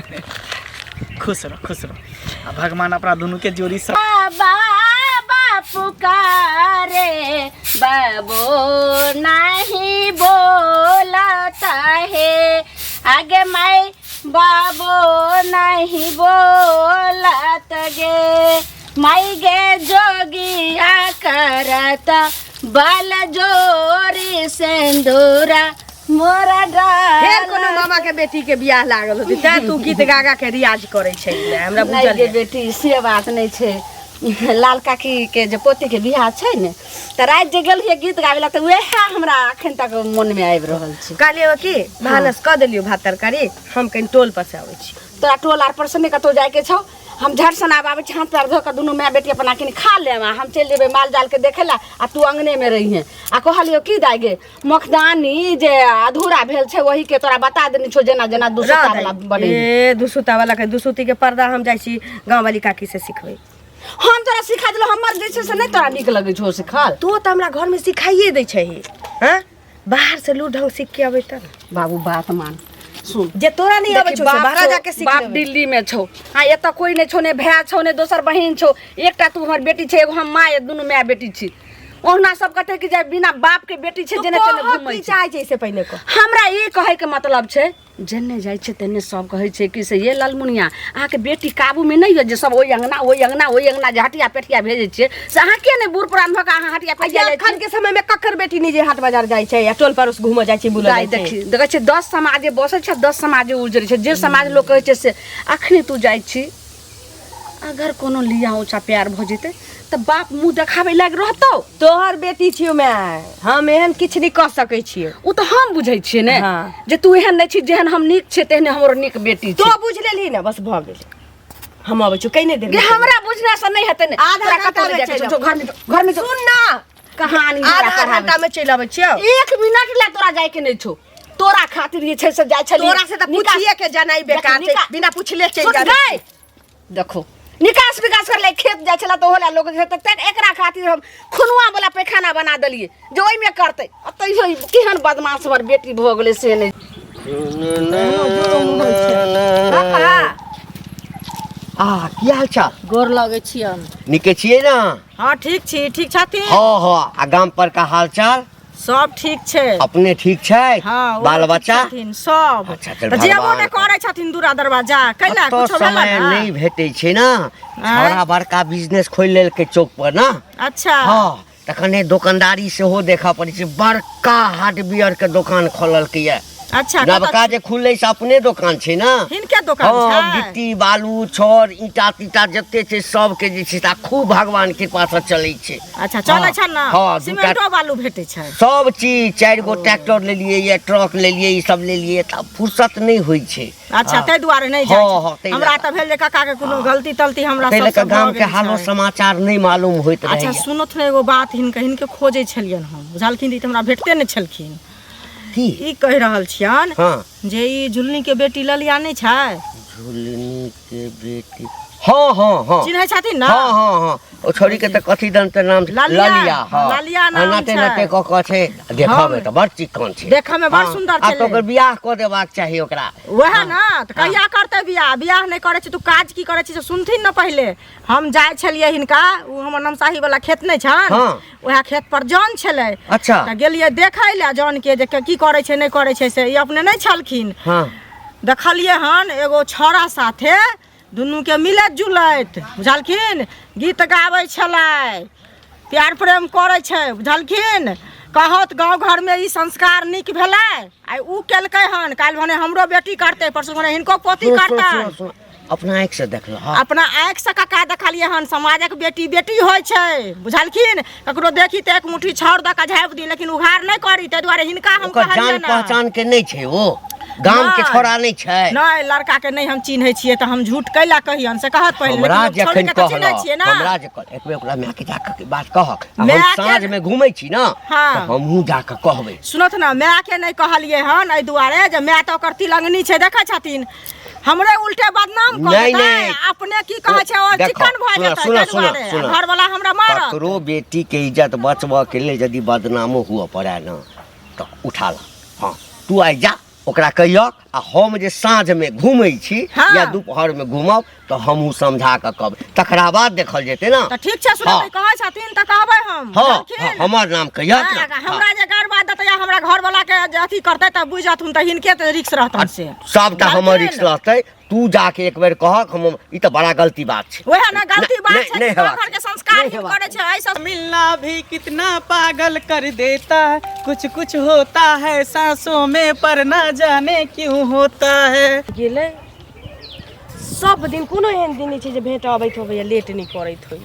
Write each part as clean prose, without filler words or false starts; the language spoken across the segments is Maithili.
खुश रह, खुश रह। आ भगवान अपना दुनू के जोड़ी सब बाबा पुकारे बाबो नहीं बोलता है, आगे माई बाबो नहीं बोलत गे, माई गे जोगिया करता बाल जोरी सिंदूरा मोरा फेर कोनो डाल। मामा के बेटी के बियाह लागल होती तैं तू गीत गा गा के रियाज करै छै हमरा नहीं बुझल गे ये। बेटी, से बात नहीं छै। लाल काकी के जे पोती के बियाह छै ने, तऽ राति जे गेलियै गीत गाबै लए, तऽ वएह हमरा अखन तक मन में आबि रहल छै। कहलियै की भानस कऽ देलियौ भात तरकारी, हम कनि टोल पर से आबै छी। तोरा टोल आर पर से नहि कतहु जाइके छौ, हम झट सन आब आबै छी, हाथ पैर धो कऽ दुनू माय बेटी अपना कनि खा लेब, आ हम चलि जेबै माल जाल के देखै लए, आ तू अंगने में रहिहे। आ कहलियौ की दाइ गे, मखदानी जे अधूरा भेल छै वही के तोरा बता देने छौ, जेना जेना दुसुता वाला बने। ए दुसुता वाला के दुसुती के पर्दा हम जाइ छी गाँव वाली काकी से सिखबै। हम तोरा सिखा देलहुँ, हमर जे छै से नहि तोरा नीक लगै छौ सिखल? तू तऽ हमरा घर में सिखाइए दै छही, हँ बाहर से लू ढंग सीख के अबै तब। बाबू बात मान, सुन, जे तोरा नहीं अबै देखी, छौ से बाप बाहर छौ, जाके सीख बाप लेबै। दिल्ली में छौ, आ एतऽ कोई नहीं छौ, ने भाय छौ ने दोसर बहिन छौ, एकटा तू हमर बेटी छै, एगो हम माय, दुनू माय बेटी छी। ओहुना सब कहते कि जे बिना बाप के बेटी छै, तू जेने तेने कहऽ घूमै की छै। चाहै छै से पहिने कह। हमरा ई कहै के मतलब छै, जेने जाइ छै तेने सब कहै छै कि से ये ललमुनिया अहाँके बेटी काबूमे नहि यऽ, जे सब ओहि अङ्गना ओहि अङ्गना ओहि अङ्गना जे हटिया पेटिया भेजै छियै, से अहाँ किया नहि बूढ़ पुरान भऽ कऽ अहाँ हटिया पेटिया जाइ अखन के समय में ककर बेटी नहीं जे हाट बाजार जाइ छै या टोल पड़ोस घूमऽ जाइ छै बुलऽ दाइ जाइ छै। देखी, देखै छियै 10 समाजे बसै छै, 10 समाजे उजरै छै, जे समाज लोक कहै छै से अखनी तू जाइ छी, अगर कोनो लिया ऊँचा प्यार भऽ जेतै तऽ बाप मुँह देखाबै लागि रहतौ। तोहर बेटी छियौ माय, हम एहन किछु नहि कऽ सकै छियौ। ओ तऽ हम बुझै छियै ने हाँ। जे तू एहन नहि छी, जेहन हम नीक छियै तेहने हमरो नीक बेटी तो छै। बुझि लेलही ने, बस भऽ गेलै, हम अबै छियौ कहिने देर गे, में। हमरा बुझना से नहि हेतै ने। आधा तोरा घंटा कतौ में नहि जायके चलि छौ, घर में जो, घर में जो। सुन ना, कहानी हमरा आधा पढ़ाबै घंटा में चलि अबै छियौ। 1 मिनट लए तोरा जायके नहि छौ, तोरा खातिर जे छै से जाइ छलियै। तोरा से तऽ निकास- पूछिए के जानाइ बेकार छै, निका- बिना पूछले चलि सुन जाबै। गै, देखो निकास विकास कर ले खेत जाइ छला तऽ ओहो लोक जे छै, एकरा खातिर हम खुनुआ वाला पैखाना बना देलियै जे ओहिमे करतै। आ तैयो ई केहन बदमाश हमर बेटी भऽ गेलै से नहि। पापा। आ की हाल चाल? गोर लगै छियन। नीके छियै ने? हाँ ठीक छी, ठीक छथिन? हाँ हाँ। आ गाम पर का हाल चाल? सब ठीक छै। अपने ठीक छै? हाँ, ओहो बाल ठीक बच्चा? छथिन सब। अच्छा, चल तऽ जेबो भगवान नहि करै छथिन दूरा दरवाजा, कैला कतऽ कुछो भेलै समय ने? नहि भेटै छै ने, आँय? छौड़ा बड़का बिजनेस खोलि लेलकै चौक पर ने। अच्छा। हाँ, तखने दोकानदारी सेहो देखऽ पड़ै छै, बड़का हार्डवेयर के दोकान खोललकै ये। अच्छा, कतऽ नवका जे खुललै से अपने दोकान छै ने। हिनके दोकान हाँ, छै? गिट्टी बालू छड़ ईंटा तीटा जते छै सबके जे छै से खूब भगवान कृपा से चलै छै। अच्छा, चलै हाँ, छै ने? हाँ, दूटा सीमेंटो बालू भेटै छै? सब चीज। 4 गो ट्रैक्टर लेलियै ये, ट्रक लेलियै, ई सब लेलियै, तऽ फुर्सत नहि होइ छै। अच्छा, हाँ। ताहि दुआरे नहि जाइ हाँ, छै। हाँ, ताहि हमरा लऽ तऽ भेल जे काका के कोनो गलती तलती हमरा ताहि लऽ सबसँ कऽ गाम भऽ के गेल हालो छै। समाचार नहि मालूम होइत अच्छा रहैया। सुनत ने एगो बात, हिनके खोजै छलियनि हम, बुझलखिन? ई तऽ हमरा भेटते नहि छलखिन। की? ई कहि रहल छियनि हाँ। जे ई झुलनी के बेटी ललिया नहि छै? झुलनी के बेटी, हाँ हाँ हाँ, चिन्है छथिन ने? हाँ हाँ हाँ, ओ छोरी के तऽ कथी दन तऽ नाम छै? ललिया, ललिया, हाँ। ललिया नाम आ नाते छै। नाते कऽ कऽ छै, देखऽ में तऽ बड़ चिक्कन छै। देखऽ में बड़ हाँ, सुंदर आब तऽ छलै। ओकर बियाह कऽ देबाक चाही ओकरा। वएह ने, तऽ कहिया करतै बियाह? बियाह नहि करै छै, तू काज की करै छी से सुनथिन ने पहिले। हम जाइ छलियै हिनका, ओ हमर नमसाही वाला खेत नहि छनि, हाँ। वएह खेत पर जन छलै। अच्छा। तऽ गेलियै देखै लए जन के, जे की करै छै नहि करै छै, से ई अपने नहि छलखिन। हाँ। देखलियै हन एगो छौड़ा साथे दुनूके मिलैत जुलैत, बुझलखिन? गीत गाबै छलै, प्यार प्रेम करै छै, बुझलखिन? कहत गाँव घरमे ई संस्कार नीक भेलै? आइ उ केलकै हन, काल्हि भने हमरो बेटी करतै, परसू भने हिनको पोती सुन, सुन, करतनि। सुन, सुन। अपना आँखि से देखलह? अपना आँखि से कका देखलियै हन। समाजक बेटी बेटी होइ छै, बुझलखिन? ककरो देखी तऽ एक मुट्ठी छाउर दऽ कऽ झाँपि दी, लेकिन उघार नहि करी। ताहि दुआरे हिनका हम ओकर जान कहलियनि हन। पहचान के नहि छै, ओ गाम के नहि। छोड़ा नहि छै? नहि, लड़का के नहि हम चिन्है छियै, तऽ हम झूठ कैला कहियन से कहत पहिले। हमरा लेकिन हम जखन छोड़ि के तऽ चिन्है कहलक, छियै ने। हमरा जे कहल, एक बेर ओकरा माय के जाके के बात कहक, आ हम माय के- साँझ में घूमै छी ने, हाँ। तऽ हमहूँ जाके कहबै। सुनत ने, माय के नहि कहलियै हन एहि दुआरे जे माय तऽ ओकर तिलंगनी छै, देखै छथिन, हमरे उल्टे बदनाम कऽ नहि, देतै। नहि। अपने की कहै छै, ओ देखो, चिकन भऽ सुनऽ, जेतै, सुनऽ, ताहि सुनऽ, दुआरे सुनऽ। घरवला हमरा मारत। ककरो बेटी के इज्जत बचबऽ के लेल यदि बदनामो हुअ पड़ै ने तऽ उठा ला। हाँ, तू आइ जा, ओकरा कहियक आ हम जे साँझमे घूमै छी हाँ। या दुपहरमे घूमब तऽ हमहूँ समझा कऽ कहबै तकरा बाद देखल जेतै ने तऽ ठीक छै सुनबै हाँ। कहै छथिन तऽ कहबै हम हँ बुझलखिन? हँ, हमर नाम कहियक हाँ, ने हमरा जे गार बात देतै या हमरा घरवाला के जे अथी करतै तऽ बुझि जाथुन तऽ हिनके तऽ रिक्स रहतन से सबटा हमर रिक्स बुझलखिन? रहतै तू जाके एक बेर कहक हम ई तऽ बड़ा गलती बात छै वएह ने गलती बात नहि- छै नहि कि गाँव हेबाक घर के संस्कार नहि ही हेबाक करै छै एहि मिलना भी कितना पागल कर देता है कुछ कुछ होता है सांसों में पर ना जाने क्यों होता है गेलै सब दिन कोनो एहन दिन नहि छै जे भेंट अबैत होबै या लेट नहि करैत होइ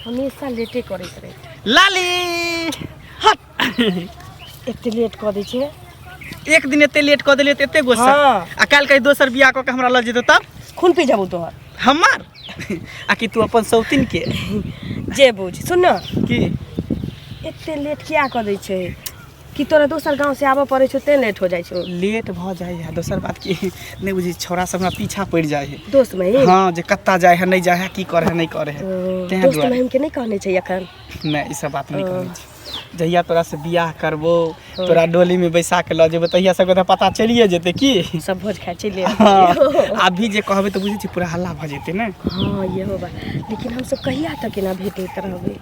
हमेशा लेटे करैत रहै लाली हट एते लेट कऽ दै छै एक दिन एते लेट कऽ देलियै तऽ एते गुस्सा हाँ। आ काल्हि कहीं दोसर बियाह कऽ के हमरा लऽ जेतौ तब खून पी जाबू तोहर हमर आ कि तू अपन सौतिन के जे बुझ सुन न की एते लेट किया कऽ दै छै कि तोरा दोसर गाँव से आबऽ पड़ै छौ तें लेट हो जाइ छौ लेट भऽ जाइ है दोसर बात की नहि बुझै छौड़ा सब हमरा पीछा पड़ि जाइ है दोस्त में हाँ जे कत्ता जाइ है नहि जाइ है की करे है नहि करे है तें दोस्त दुआरे महिम के नहि कहने छै एखन नहि ई सब बात नहि कहने छी जहिया तोरा से बियाह करबो तोरा डोली में बैसा के लऽ जेबो तहिया सबके तऽ पता चलिए जेतै की सब भोज खाइ चलि हाँ, अभी जे कहबै तऽ बुझै छी पूरा हल्ला भऽ जेतै ने हाँ इहो बात लेकिन हमसब कहिया तक एना भेटैत रहबै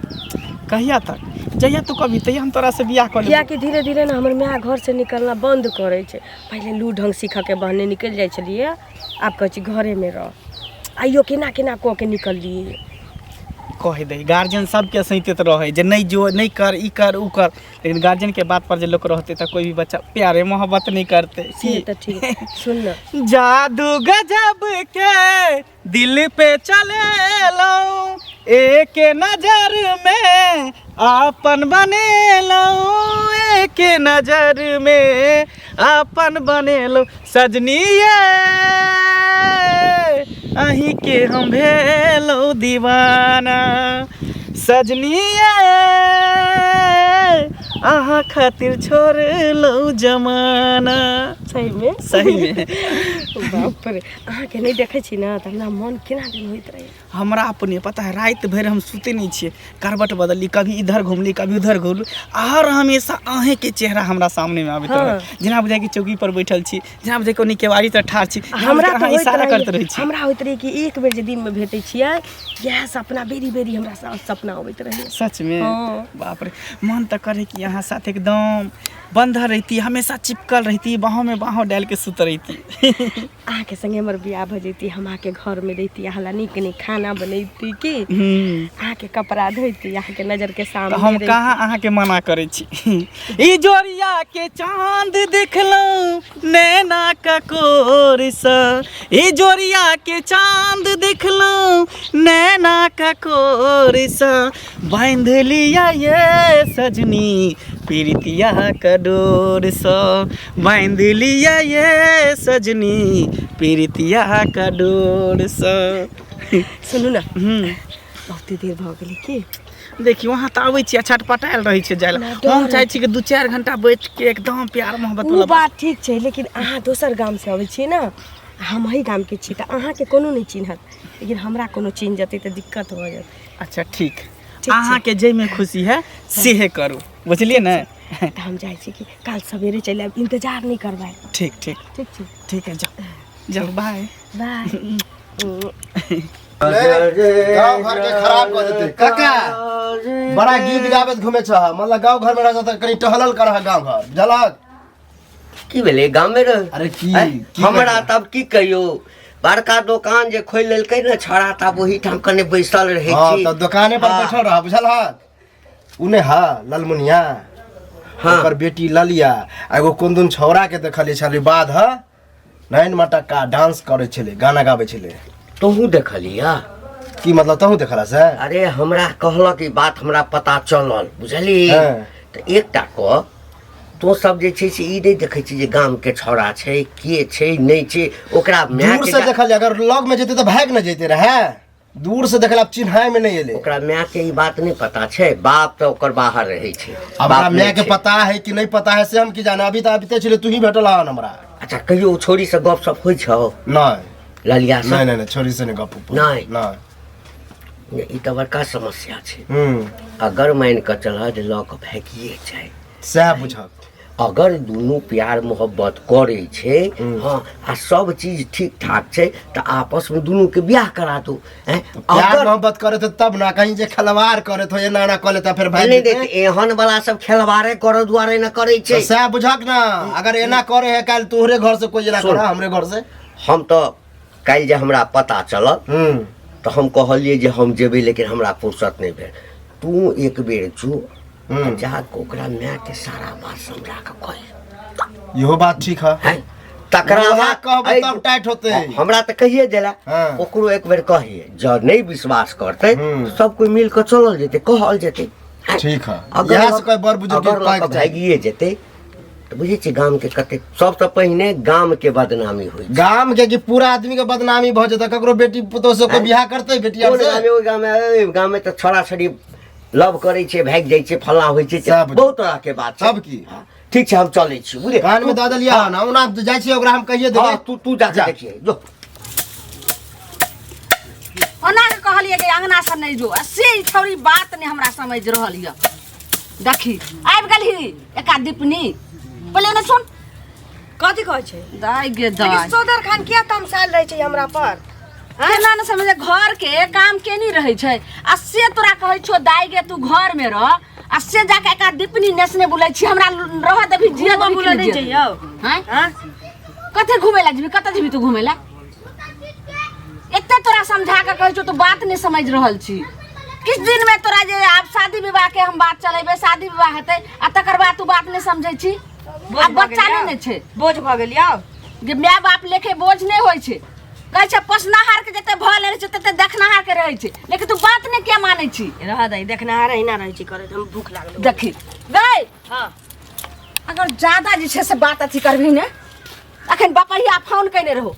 कहिया तक जहिया तू कभी तहिया हम तोरा से बियाह कऽ लेबो कियाकि धीरे धीरे ने हमर माय घर से निकलना बंद करै छै पहिले लू ढंग सीखऽके बहाने निकलि जाइ छलियै आब कहै छी घरेमे रह आइयो केना केना कऽ के निकललियै कहि दै गार्जियन सबके सैतैत रहै जे नहि जो नहि कर ई कर उ कर लेकिन गार्जियन के बात पर जे लोक रहतै तऽ कोई भी बच्चा प्यारे मोहब्बत नहीं करते से तऽ ठीक सुन ने जादू गजब के दिल पे चले लो एक नजर में आपन बनेलो एक नजर में आपन बनेलो सजनी ये अहीं के हम भेलो दीवाना सजनी ये अहाँ खातिर छोड़लो जमाना सहीमे सहीमे बाप रे अहाँके नहि देखै छी ने तऽ हमरा मन केना दिन होइत रहै हमरा अपने पता है राति भरि हम सुते नहीं छियै करवट बदलली कभी इधर घुमली कभी उधर घुमली हर हमेशा अहेंके चेहरा हमरा सामने में आबैत हाँ। रहै जेना बुझाइ कि चौकी पर बैठल छी जेना बुझाइ कोनो केवाड़ी तर ठाढ़ छी जेना हमरा बुझाइ तऽ अहाँ होइत इशारा करैत रहै रहै छी हमरा होइत रहै कि एक बेर जे दिनमे भेटै छियै इएह सपना बेरी बेरी हमरा सपना अबैत रहै सच में हाँ। बाप रे मन तऽ करे कि अहाँ साथ एकदम बंधल रहती हमेशा चिपकल रहती बाहों में बाहों डाल के सुत रहती अहाँके संगे हमर बियाह भऽ जैती हम अहाँके घरमे रहिती अहाँ ला नीक नीक खाना बनैती की अहाँके कपड़ा धोती अहाँके नजरके तऽ सामने हम रहिती। कहाँ अहाँके मना करै छी ई जोरिया के चांद देखलहुँ नैना ककोरसँ ई जोरिया के चांद देखलहुँ नैना ककोरसँ बान्हि लिअ ये सजनी प्रीतिया के डोरसँ बान्हि लिअ ये सजनी प्रीतिया के डोरसँ सुनू ने हूँ बहुते देर भऽ गेलै की देखियौ अहाँ तऽ आबै छियै छटपटायल रहै छियै जाय लए हमरा डर हम चाहै छी कि 2-4 घंटा बैठ के एकदम प्यार मोहब्बत ओ वाला बात बात ठीक छै लेकिन अहाँ दोसर गामसँ अबै छियै ने हम अही गामके छी तऽ अहाँके कोनो नहि चिन्हत लेकिन हमरा कोनो चिन्ह जेतै तऽ दिक्कत भऽ जायत अच्छा ठीक छै। अहाँके जाहिमे खुशी है सेहे करू बुझलियै ने तऽ हम जाइ छी कि काल्हि सवेरे चलि आयब इंतजार नहि करबै ठीक ठीक ठीक छै ठीक है जाओ जाओ बाय बाय गाँव घर के खराब कर देते काका बड़ा गीत गाबैत घूमे छ मतलब गाँव घर में रह त कनी टहलल कर गाँव घर बुझलक की भेलै गामे रह अरे की आँय? की हमरा करबै? तब की कहियौ बड़का दोकान जे खोलि लेलकै ने छौड़ा तब ओहिठाम कने बैसल रहै हाँ छी तऽ दोकाने पर हाँ। बैठल रह बुझलहक उ ने हा ललमुनिया हाँ। ओकर बेटी ललिया आ एगो कोन दुन छौड़ा के देखलियै छलै बाध ह नैन मटक्का डांस करै छलै गाना गाबै छलै तोहूँ देखलिया की मतलब तहूँ देखला से अरे हमरा कहलक ई बात हमरा पता चलल बुझली हाँ। तऽ एकटा कह तो सब जे छै से ई नहि देखै छी जे गाम के छौड़ा छै के छै नहि छै ओकरा माय दूर के से जा- देखलियै अगर लग में जेतै तऽ भागि ने जैते रहै दूर से देखला चिन्हाय में नहीं एले ओकरा माय के ई बात नहीं पता छै बाप तऽ ओकर बाहर रहै छै अब हमरा बाप माय नहि के छै। पता है कि नहीं पता है से हम की जाने अभी तो अबिते छलै तू ही भेटल हन हमरा अच्छा कहियो ओ छोरी से गप सप होइ छौ नहीं ललिया से नहीं नहीं नहीं छोरी से नहीं गप उप नहीं। नहीं नहि, ई तऽ बड़का समस्या छै हम्म अगर मानि कऽ चलह जे लऽ कऽ भागिए जाय सएह बुझक अगर दुनू प्यार मोहब्बत करै छै, हँ, आ सब चीज ठीक ठाक छै तऽ आपसमे दुनूके बियाह करा दू। हैं? प्यार अगर मोहब्बत करे तो तब ना, कहीं जे खलवार करे तो एना एना कऽ लेता फेर भागि नहि जेतै। नहि, एहन वाला सब खेलवारे करऽ दुआरे न करै छै। तऽ सएह बुझक ना, अगर एना करे है काल्हि तोहरे घर से कोई एना सुन। करा हमरे घर से। हम तऽ काल्हि जे हमरा पता चलल तऽ हम कहलियै जे हम जेबै, लेकिन हमरा फुर्सत नहि भेल। तू एक बेर जो आ जा कऽ ओकरा मायके सारा बात समझा कऽ कही। इहो बात ठीक है। हैं? तकरा उएह बाद कहबै तब टाइट होतै। हमरा तऽ कहिए देला। ओकरो एक बेर कहिए, जँ नहि विश्वास करतै सब कोइ मिल कऽ चलल जेतै, कहल जेतै। हैं? ठीक है। अगर इएह से कोइ बड़ बुजुर्ग के अगर लऽ कहैके कऽ चाही। भागिए जेतै तऽ बुझै छियै गामके कते सबसँ पहिने गामके बदनामी होइ छै। गाम के कि पूरा आदमी के बदनामी भऽ जेतै, ककरो बेटी पुतोह से कोई बियाह करतै बेटी आर कोन से? गाममे? ओहि गाममे, ओहि गाममे तऽ छौड़ा छौड़ी लव करै छै, भागि जाइ छै, फल्लाँ होइ छै, सब। बहुत तरहके बात छै। सब की। हँ, ठीक छै, हम चलै छी, बुझलियै? कान में दऽ देलियै हन, ओना जाइ छियै ओकरा हम कहिए देबै। हँ, तू जा जा। देखिए जो। ओना के कहलियै कि अंगना से नहि जो, आ से ई छौड़ी बात नहि हमरा समझ रहल यऽ। देखी आबि गेलही एका दीपनी, पहिले ने सुन। कथी कहै छै? दाइ गे लेकिन दाइ, सोदर खान किया तमसायल रहै छै हमरा पर? केना ने समझ, घर के काम केनी रहै छै, आ से तोरा कहै छौ दाइ गे तू घर में रह, आ से जाके एका दीपनी नेसने बुलै छी, हमरा रह देबही जिया घूमऽ देबही कि बुलऽ नहि नहि जिया जइयौ? देबही? आँय? हाँ? कते घूमे ला जेबही? कतऽ जेबही तू घूमे ला? एते तोरा समझा के कहै छौ, तू बात नहि समझ रहल छी। किछु दिन में तोरा जे आब शादी विवाह के हम बात चलेबै, शादी विवाह हेतै आ तकर बाद तू बात नहि समझै छी। बोझ आब भऽ बच्चा गेल नहि यौ। ने छै। बोझ भऽ गेल यौ। जे माय बाप लेखे बोझ नहि होइ छै। कहै छै पोसनाहार के जते भऽ रहै छै तते देखनाहार के रहै छै, लेकिन तू बात नहि किया मानै छी? रह दही, देखनाहार अहिना रहै छी करैत। हम भूख लागल। देखी गै, हँ, अगर ज्यादा जे छै से बात अथी करबही ने, अखन बपहिया फोन कयने रहो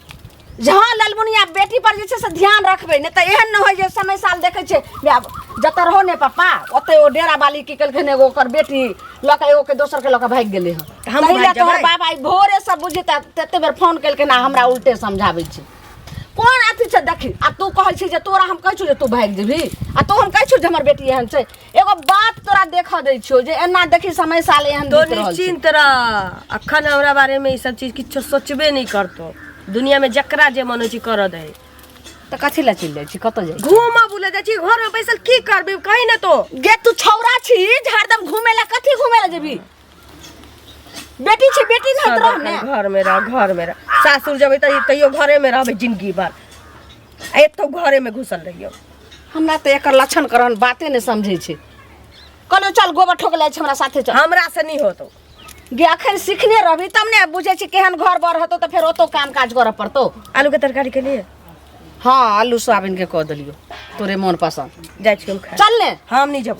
जहाँ ललमुनिया बेटी पर जे छै से ध्यान रखबै, नहि तऽ एहन नहि होइ जे समय साल देखै छै आब जतऽ रहो ने पप्पा ओतऽ ओ डेरा बाली की केलखिन, एगो ओकर बेटी लऽ कऽ एगो के दोसर के लऽ कऽ भागि गेलै हँ। तऽ हमहूँ ताहि लए भागि तोहर जेबै? बाप आइ भोरे सब बुझी तऽ तते बेर फोन केलखिन आ हमरा उल्टे समझाबै छै। कोन अथी छै देखी, आ तू कहै छी जे तोरा हम कहै छियौ जे तू भागि जेबही, आ तू हम कहै छियौ जे हमर बेटी एहन छै। एगो बात तोरा देखऽ दै छियौ जे एना देखी समय साल एहन तो बीत रहल छै। निश्चिंत रह, अखन हमरा बारे में ई सब चीज किछो सोचबे नहीं करतो। दुनिया में जकरा जे मन होइ छै करऽ दही। तऽ कथी लए चलि जाइ छी? कतऽ जाइ? घूमऽ बुले जाइ छी, घर में बैसल की करबी कही ने तो? गे तू छौड़ा छी जे हरदम घूमे ला, कथी घूमे ला जेबी? बेटी छै, बेटी नहि रह ने। घर में रह, घर में रह। सासुर जेबै तऽ तैयो घरे में रहबै जिंदगी भर, आ एतौ घरे में घुसल रहियौ। हमरा तऽ एकर लक्षण करन बाते नहि समझै छै। कहलियौ चल गोबर ठोक लै छै, हमरा साथे चल। हमरा से नहीं होतो। गे अखन सिखने रहबी तब ने बुझै छी केहन घर बर हेतौ, तऽ फेर ओतौ काम काज करऽ पड़तौ। आलू के तरकारी के लिए? हँ, आलू सोयाबीन के कऽ देलियौ, तोरे मोन पसन्द। जाइ छी हम खाय। चल ने। हम नहीं जब।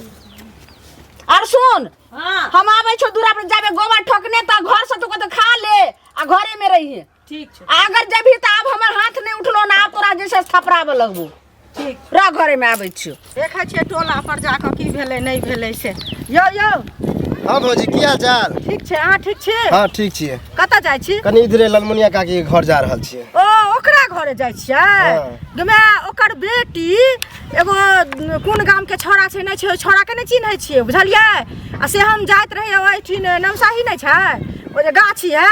आर सुन। हाँ। हम आबै छौ दूरा पर, जाबे गोबर ठोकने तऽ घर से तू कतौ खा ले आ घरे में रहिए। ठीक छै। आ अगर जेबही तऽ आब हमर हाथ नहि उठलो ने, आब तोरा जे छै थपराबऽ लगबो। ठीक। रह घरे में, आबै छियौ। देखै छियै टोला पर जाकऽ की भेलै नहि भेलै से। यौ यौ। हाँ भौजी, की हाल चाल? ठीक छै, अहाँ ठीक छी? हाँ, ठीक छियै। कतऽ जाइ छी? कनि इधरे ललमुनिया काकी के घर जा रहल छियै। ओ ओकरा घरे जाइ छियै? हाँ। गे माय, ओकर बेटी एगो कोन गाम के छौड़ा छै नहि छै, ओहि छौड़ा के नहि चिन्है छियै, बुझलियै? आ से हम जाइत रहियै ओहिठिन, नमसाही नहि छै ओ जे गाछी है,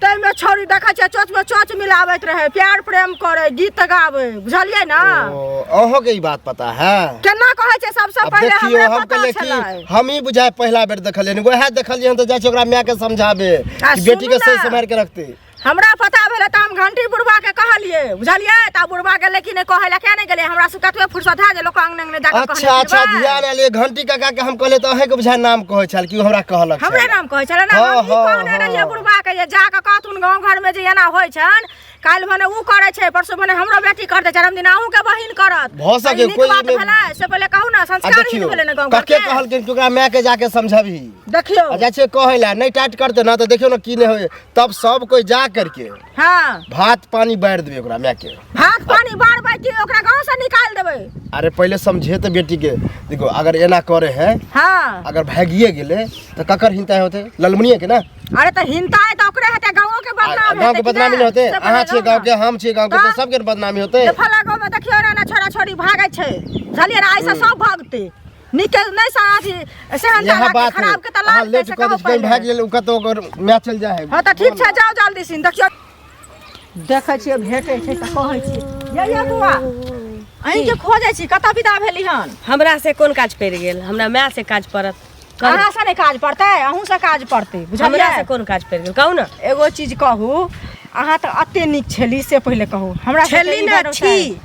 ताहिमे छौड़ी देखै छियै चोचमे चोच मिलाबैत रहै, प्यार प्रेम करै, गीत गाबै, बुझलियै ने? ओ अहों के ई बात पता है? केना कहै छै, सबसँ अब पहिले देखियौ, हमरे हम पता कहलियै कि छलै। हम ही बुझाय पहिला बेर देखलियै, वएह देखलियै हन तऽ जाइ छी ओकरा माय के समझाबे आ कि बेटी सुनू के सही ने। सम्हारि के रखते। हमरा पता भेलै तऽ हम घंटी बुढ़बा के कहलियै, बुझलियै? तऽ बुढ़बा गेलै कि नहि कहै लए, किया नहि गेलै? हमरा सब कतबे फुर्सत है जे लोक अंगने अंगने जाके कहने अच्छा अच्छा, फिरबै। ध्यान आयल, घंटी काका के हम कहलियै तऽ अहें के बुझाय नाम कहै छल कि ओ हमरा कहलक छल। हमरे नाम कहै छलै ने? हाँ, हम ई हाँ, कहने हाँ। रहियै बुढ़बा के जे जाके कहथुन गाँव घर में जे एना होइ छनि, काल्हि भने ऊ करै छै, परसू भने हमरो बेटी करतै, चारिम दिन अहूँके बहिन करत। भऽ सकै ई नीक कोई बात एहिमे- भेलै से पहिले कहू ने? आ संस्कारहीन देखियौ भेलै ने गाँव घर कके के। कहलखिन कि ओकरा माय के जाके समझबही। देखियौ, आ जाइ छियै कहै लए, नहि टाइट करतै ने तऽ देखियौ ने की नहि होइ, तब सब कोइ जा करके हाँ भात पानी बारि देबै ओकरा माय के। भात पानी बारबै कि ओकरा गाँव से निकालि देबै? अरे पहिले समझे तऽ बेटी के। देखो, अगर एना करे है, हाँ, अगर भागिए गेलै तऽ ककर हिंता होतै? ललमुनिया के ना? अरे तऽ हिंता है तऽ ओकरे हेतै, गाँवो के बदनाम गाँव के हेतै कि बदनामी नहि होतै? से अहाँ पहिले छियै गाँव के, हम छियै गाँव के, तऽ तऽ? सबके बदनामी होतै। जे फला गाँव में देखियौ ने छोड़ा छोड़ी भागै छै, बुझलियै ने? आइसँ सब भागतै, नीक नहि अथी सेहनता इएह लागतै बात खराब के तऽ अहाँ लागतै लेट से कऽ दै कहू छी, कहीं पहिले। भए गेल ओ कतौ ओकर माय चलि जाइ है हँ तऽ ठीक छै जाउ जल्दी सिन देखियौ देखै छियै भेटै छै तऽ कहै छियै ये ये बौआ अहीँके खोजै छी कतऽ विदा भेली हन हमरा से कोन काज पड़ि गेल हमरा माय से काज पड़त कहू। अहाँ से नहि काज पड़तै अहूँ से काज पड़तै हमरा बुझलियै से कोन काज पड़ि गेल कहू ने एगो चीज कहू अहाँ तऽ एते नीक छली से पहिले कहू हमरा सबके छली ई ने, भरोसा छी।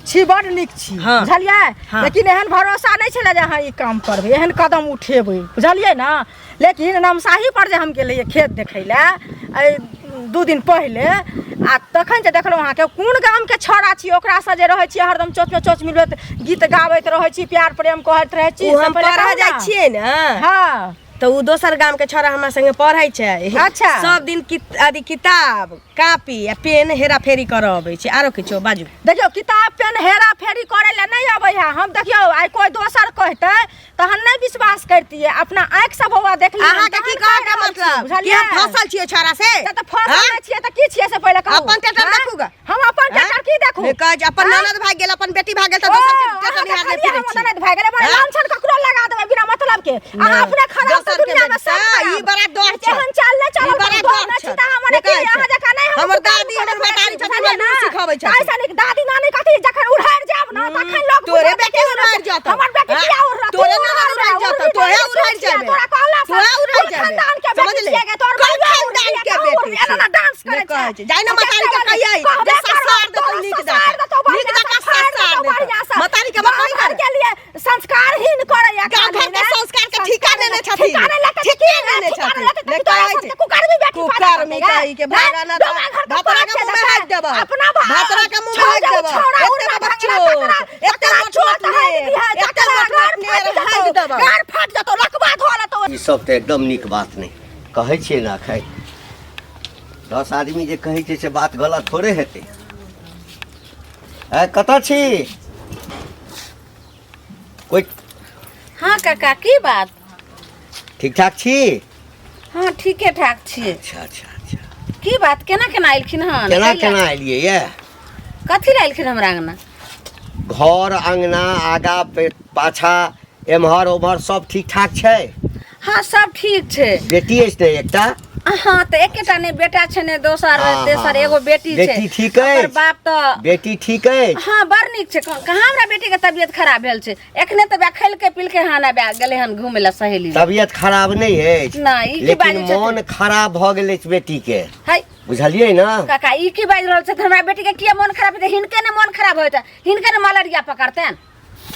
छी बड नीक छी हाँ। बुझलियै हाँ। लेकिन एहन भरोसा नहि छलै जे अहाँ ई काम करबै एहन कदम उठेबै बुझलियै ने लेकिन नमसाही पर जे हम गेलियै खेत देखै लए एहि 2 दिन पहिले आ तखन जे देखलहुँ अहाँके कोन गामके छौड़ा छी ओकरासँ जे रहै छी हरदम चोचमे चोच मिलबैत गीत गाबैत रहै छी प्यार प्रेम कहैत रहै छी ओ से हम पहिले पढ़ऽ कहू जाइ ने। छियै ने हँ तऽ ओ दोसर गाम के छौड़ा हमरा संगे पढ़ै छै। अच्छा। सब दिन अथी किताब कापी आ पेन हेरा फेरी करऽ अबै छै आरो किछो बाजू। देखियौ किताब पेन हेरा फेरी करै लए नहि अबै है हम देखियौ आइ कोइ दोसर कहतै तहन नहि विश्वास करतियै अपना आँखिसँ बौआ देखलियै अहाँ के की कहऽ के मतलब कि हम फसल छियै छौड़ा से? तऽ तऽ फसल हाँ? नहि छियै तऽ की छियै से पहिले कहू। अपन टेटर हाँ? देखू ग। हम अपन टेटर की देखू? नहि कहै छै अपन हाँ? ननद भागि गेल अपन बेटी भागि गेल तऽ ओ, दोसर के अहाँ टेटर निहारने देखलियै फिरै हमर छी। ननद भागि गेलै, बड़ा हाँ? लांछन ककरो लगा देबै बिना मतलब के। अहाँ नहि, अपने खराब तऽ दोसर के दुनिया में बेटी सब तऽ खराब। ई बड़ा डर छै। एहन चाल नहि चलल ई बड़ा करू, डर डर छै। छी तऽ हमर नहि की, कहै छै। अहाँ जकाँ नहि हम हमर कुकर्म दादी, हमर करैत महतारी छी, छथिन, बुझलियै हमरा ने? सिखबै छथिन। ताहि सँ नीक दादी नानी कथी जखन उड़हरि जायब ने तखन लोक तोरे बुझत बेटी कि उड़हरि जेतौ। हमर बेटी हाँ? किया उड़हत? तोरे तू ननद उड़हर उड़हरि बे, जेतौ, उड़ही तोहे बेटी उड़हरि छियै, जेबे। तोरा कहला से तोहे उड़हरि कोन जेबे। खानदान के बेटी समझले? छियै गे, तोहर कोन बाबा खानदान उड़ही के तोहर बेटी उड़ही, एना छियै? डांस नहि करै कहै छै। जाइ ने महतारी के कहियै कहबे जे करब, ससार देतौ तोरा नीक ससार दऽ देतौ कऽ। नीक बढ़िआँ दऽ कऽ से, फाड़ि ससार देतौ देतौ। बढ़िआँ से। महतारी के गाँव मकई घर के लिए संस्कारहीन करैया गाँव घर के संस्कार के ठीका लेने छथिन। ठीका नहि लेतै ठीके लेने ठीका छथिन। नहि लेतै नहि तऽ तोरा कहै सबके छै। कुकर्मी बेटी पैदा कुकर्मी करतै कही के गे। भागा ना डोमा घर के भतरा के पाँच मुँह में हाथ देबह। अपना भतरा के मुँह में हाथ देबह। छौड़ा एते उड़ना बड़ भंगना चोट, तकरा एते तकरा मोट चोट मोट हारि नेर, दिहै, एते तकरा मोट गाड़ मोट नेर फाटि हारि जेतौ, देबह। गाड़ फाटि जेतौ लकवा धऽ लेतौ। ई सब तऽ एकदम नीक बात नहि कहै छियै ने एखन 10 आदमी जे कहै छै से बात गलत थोड़े हेतै। ए कतऽ छी कोइ? हाँ काका की बात? ठीक ठाक छी? हाँ ठीके ठाक छी। अच्छा अच्छा अच्छा। की बात केना केना एलखिन हन? केना कैला? केना एलियै ये? कथी लए एलखिन हमरा अंगना? घर अंगना आगा पाछा एम्हर ओम्हर सब ठीक ठाक छै? हाँ सब ठीक छै। बेटी अछि ने एकटा? हाँ तऽ एकेटा ने बेटा छै ने दोसर हाँ, तेसर हाँ, एगो बेटी छै। बेटी ठीक ओकर अछि? बाप तऽ बेटी ठीक अछि? हाँ बड़ नीक छै। कहाँ हमरा बेटी के तबियत खराब भेल छै? एखने तऽ खेलके पीलके हन आबि गेलै हन घूमे लए सहेली लग। तबियत खराब नहि अछि? नहि, ई की लेकिन बाजै छथिन? मोन खराब भऽ गेल अछि बेटी के। है बुझलियै ने काका ई की बाजि रहल छथिन? हमरा बेटी के किया मोन खराब हेतै? हिनके ने मोन खराब होइत हिनके ने मलेरिया पकड़तनि।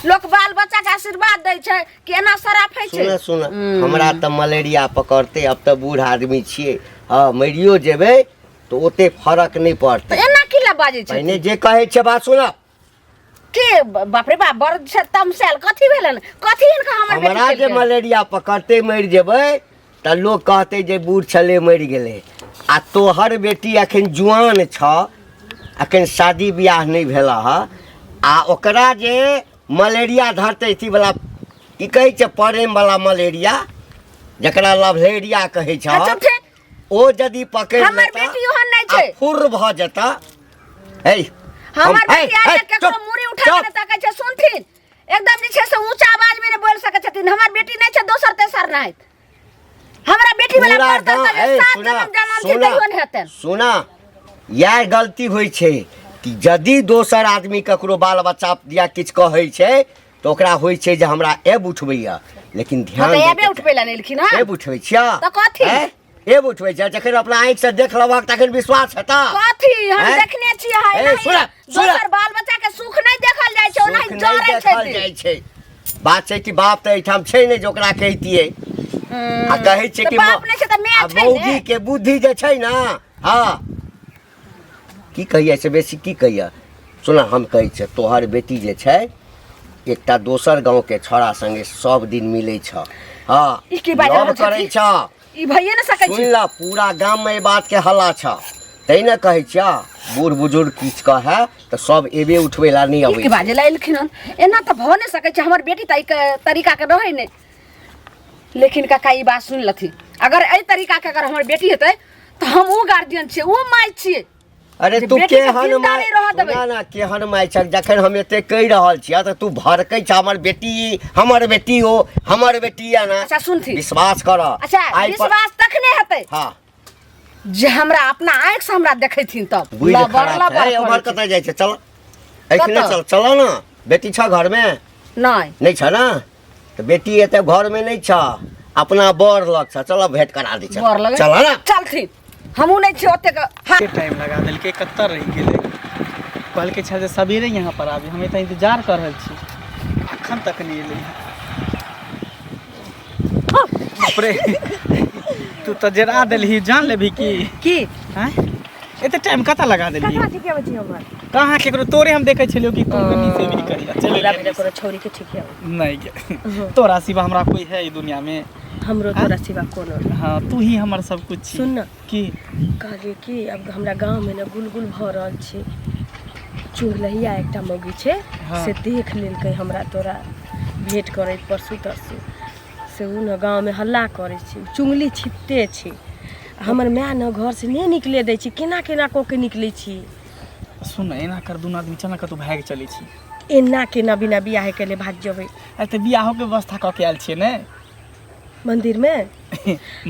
लोक बाल बच्चा के आशीर्वाद दै छै कि एना शराफै छै? सुन सुन हमरा तऽ मलेरिया पकड़तै अब तऽ बूढ़ आदमी छियै हँ मरियो जेबै तऽ ओते फरक नहि तऽ पड़तै। एना की लए बाजै छै? पहिने जे कहै छै बात सुन। के बाप रे बाप बड़ छै तमसायल कथी भेलन कथी हिनका हमर बेटी हमरा जे केलकनि? मलेरिया पकड़तै मरि जेबै तऽ लोक कहतै जे बूढ़ छलै मरि गेलै आ तोहर बेटी अखन जुआन छ अखन शादी बियाह नहि भेल हँ आ ओकरा जे मलेरिया धरतै अथी वला की कहै छै प्रेम वला मलेरिया जकरा लवलेरिया कहै छ अच्छा, ठीक। ओ यदि पकड़ि हमर लेता बेटी ओहन नहि आ छै। फुर्र भऽ जेता। हे हमर हम- हे, बेटी आइ हे, तक केकरो चुप, मूड़ी उठा के चुप। नहि तकै छै सुनथिन एकदम जे छै से ऊँचा आवाज में नहि बोलि सकै छथिन। हमर बेटी नहि छै दोसर तेसर नहि हमरा बेटी वाला पूरा पर गाँव तऽ ए, सात सुना जन्म जनम छै सुना तैयो नहि हेतनि। सुना इएह गलती होइ छै कि यदि दोसर आदमी ककरो बाल बच्चा या किछु कहै छै तऽ ओकरा होइ छै जे हमरा एब उठबैया लेकिन हाँ ध्यान तऽ दैके एबे उठबै लए नहि एलखिन हँ एब उठबै छियै तऽ कथी? हैं? एब उठबै छियै जखन अपना आँखिसँ देख लेबहक तखन विश्वास हेतऽ? कथी हम हैं? देखने छियै है ए, एनाही सुना, सुना। दोसर बाल बच्चा के सुख नहि देखल जाइ छै ओनाही सुख नहि जरै देखल छै जाइ छै। बात छै कि बाप तऽ एहिठाम छै नहि जे ओकरा कहितियै आ कहै छै तऽ कि बाप नहि छै तऽ माय आ छै ने। मौगी के बुद्धि जे छै ने हँ की कहियै से बेसी की कहियै सुन हम कहै छियै तोहर बेटी जे छै एकटा दोसर गाँवके छौड़ा संगे सब दिन मिलै छ हँ ई की बाजि लव रहल करै छथिन? छ ई भइए नहि सकै सुन छै। ल पूरा गाममे एहि बातके हल्ला छ तै ने कहै छियह बूढ़ बुजुर्ग किछु कहै तऽ सब एबे उठबै लए नहि ई अबै की बाजै लए एलखिन हन? एना तऽ भऽ नहि सकै छै हमर बेटी तऽ एहि तरीकाके रहै नहि। लेकिन काका ई बात सुनि लथिन अगर एहि तरीकाके अगर हमर बेटी हेतै तऽ हम ओ गार्जियन छियै ओ माय छियै अरे जे तू बेटीके केहन जिन्दा माय नहि रहऽ देबै। ना ना केहन माय छ जखन हम एते कहि रहल छियै तऽ तू भड़कै छ हमर बेटी ई, हमर बेटी ओ हमर बेटी या ना अच्छा सुनथी विश्वास कर अच्छा आइ पर विश्वास तखने हेतै हाँ जे हमरा अपना आँखि से हमरा देखैथिन तब बुझि लबर खराब लबर छै उम्हर करै छै। कतऽ जाइ छै चल एखने कतऽ? चल चल ना बेटी छ घरमे नहि नहि छ ना तऽ बेटी एते घरमे नहि छ अपना बर लग छ चल भेंट करा दै छ बर लगे चल ना चलथिन हमहूँ नहि छियै ओतेक हाँ कते टाइम लगा देलकै कतऽ रहि गेलै कहलकै छल जे सबेरे यहाँ पर आबी हम एतऽ इंतजार कऽ रहल छी अखन तक नहि एलै हँ। बाप रे तू तऽ जरा देलही जान लेबही की की आँय एते टाइम कतऽ लगा देलही ककरा ठीके अबै छी हमर कहाँ केकरो तोरे हम देखै छलियौ कि तू कनी से भी करिया चलि हमरा गेली। बिना कोनो छौरी के ठीके अबै नहि गे तोरा सिवा हमरा कोई है ई दुनिया में हमरो तोरा सिवा कोनो नहि। हाँ तू ही हमर सब कुछ छी सुन न की कहलियै कि अब हमरा गाँवमे ने गुलगुल भऽ रहल छै चुगलहिया एकटा मौगी छै हाँ। से देख लेलकै हमरा तोरा भेंट करैत परसू तरसू से ओ ने गाँवमे हल्ला करै छै चुगली छिपते छै हमर माय ने घरसँ नहि निकले दै छै केना केना कऽ के निकलै छी सुन एना कर दुनू आदमी चल ना कतहु भागि चलै छी एना केना बिना बियाहे केले भागि जेबै अरे तऽ बियाहोके व्यवस्था कऽ के आयल छियै ने मन्दिरमे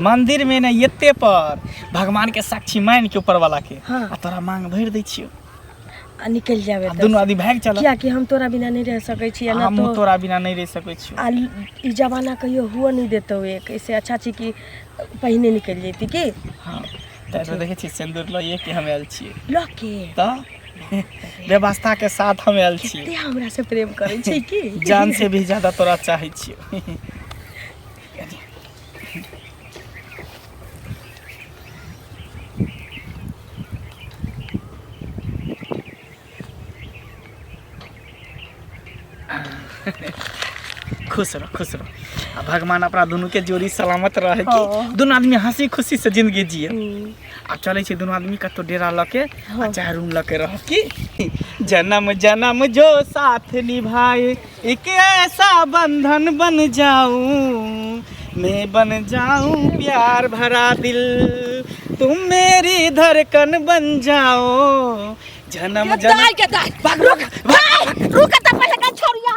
मंदिर में ने एते पर भगवान के साक्षी मान के ऊपर वाला के हाँ। आ तोरा मांग भरि दै छियौ आ निकलि जाबै आ दुनू आदमी भागि चल कियाकि हम तोरा बिना नहि रहि सकै छी ना हमहूँ तो तोरा बिना नहि रहि सकै छियौ आ ई जमाना कहियो हुअ नहि देतौ एक ऐसे अच्छा छै कि पहिने निकलि जैती की हाँ तऽ देखै छी सिन्दूर लइए के हम आयल छियै लऽ के तऽ व्यवस्था के साथ हम आयल छियै कते हमरा से प्रेम करै छै की जान से भी ज्यादा तोरा चाहै छियौ खुश रह खुश रह आ भगवान अपना दुनू के जोड़ी सलामत रहे कि दुनू आदमी हंसी खुशी से जिंदगी जिए आ चलै छै दुनू आदमी कतौ डेरा लऽ के आ चाहे रूम लऽ के रह की जन्म जन्म जो साथ निभाए एक ऐसा बंधन बन जाऊं मैं बन जाऊं प्यार भरा दिल तुम मेरी धड़कन बन जाओ जन्म जन्म दाइ के दाइ भाग रुक भाग रुक त पहिले का छोड़िया